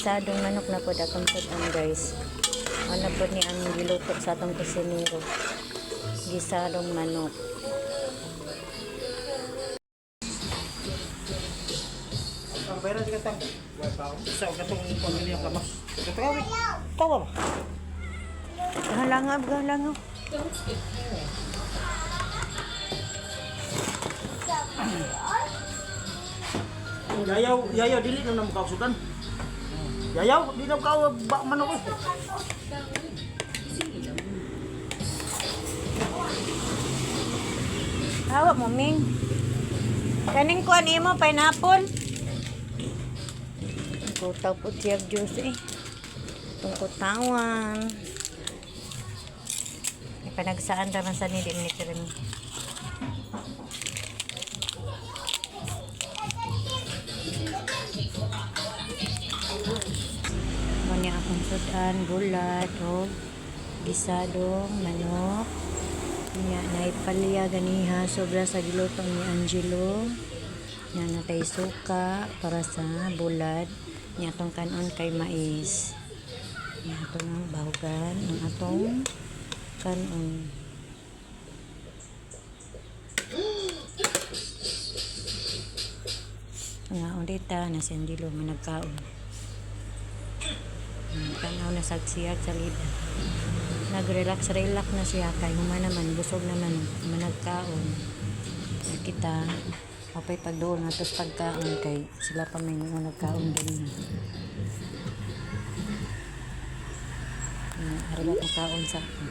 Gisadong manok na pod atong sudan, guys. Ano pod ni ang giluto sa atong kusinero. Gisadong manok. Ang pera di katang. Sa katong pamilya ka mas. Katawi. Tawa ba? Galangaw, galangaw. Yayaw, yayaw dili na namo kausudan. Yayaw, di na ka ba manok eh. Hawa mo, Ming. Kaning kuan imo, pineapple. Kutaw po siya juice eh. Itong kutawan. Ay, panagsaan raman sa ni ni Jeremy. Mo niya akong sudan, bulat, o gisadong manok. Nya naipalya ganiha sobra sa giluto ni Angelo. Nya natay suka para sa bulad. Nya atong kanon kay mais. Nya atong bahugan ang atong kanon. Nga ulita na si Angelo managkaon. Tanaw na sagsiyag sa lida. Nag-relax relax na siya kay huma naman busog naman managkaon. Kita apay pagduol na tos pagkaon kay sila pa may mga nagkaon din na. Arigat ang kaon sa ako.